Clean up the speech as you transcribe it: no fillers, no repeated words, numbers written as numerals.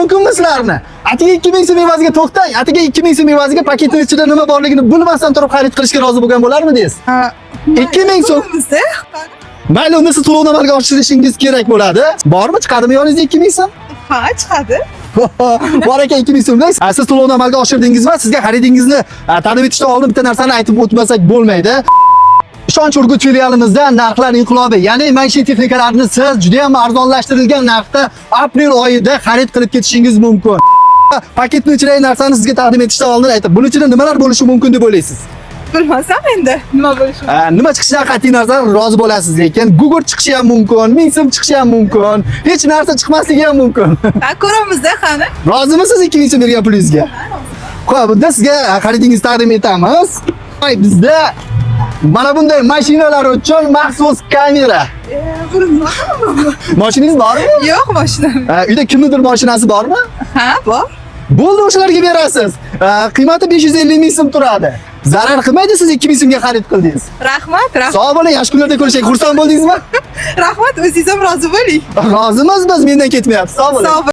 Mumkinmi sizlarni? Atiga 2000 so'm evaziga, to'xtang. Atiga 2000 so'm evaziga paketning ichida nima borligini bilmasdan turib xarid qilishga rozi bo'lgan bo'larmidingiz? Ha. 2000 so'm. Ko'ramizda. Mayli, unda siz to'lovni amalga oshirishingiz kerak bo'ladi. Bormi, chiqadimi yoningizda 2000 so'm? Ha, chiqadi. Bor ekan 2000 so'mlik. Siz to'lovni amalga oshirdingiz va sizga xaridingizni taqdim etishdan oldin bitta narsani aytib o'tmasak bo'lmaydi. Ishonch Urgut filialimizda narxlar inqilobi, ya'ni maishiy texnikalarni siz juda ham arzonlashtirilgan narxda aprel oyida xarid qilib ketishingiz mumkin. Paketning ichidagi narsani sizga taqdim etishdan oldin aytib, buning ichida nimalar bo'lishi mumkin deb o'ylaysiz? Bilmasam endi nima bo'lishi. Nima chiqishidan qat'iy nazar rozi bo'lasiz, lekin gugurt chiqishi ham mumkin, 1000 so'm chiqishi ham mumkin, hech narsa chiqmasligi ham mumkin. Ha, ko'ramizda qani. Rozimisiz 2000 so'm bergan pulingizga? Xo'p, bunda sizga xaridingizni taqdim etamiz. Ay, bizda mana bunday mashinalar uchun maxsus kamera. Buni nima qilaman? Mashinangiz bormi? Yo'q, mashinam. Uyda kimnidir mashinasi bormi? Ha, bor. Bo'ldi, o'shalarga berasiz. Qiymati 550 ming so'm turadi. Zarar qilmaydi, siz 2000 so'mga xarid qildingiz. Rahmat, rahmat. Sog' bo'ling, yaxshi kunlarda ko'rishaylik. Xursand bo'ldingizmi? Rahmat, o'zingiz ham rozi bo'ling. Rozimiz biz, mendan ketmayapsiz. Sog' bo'ling. Sog'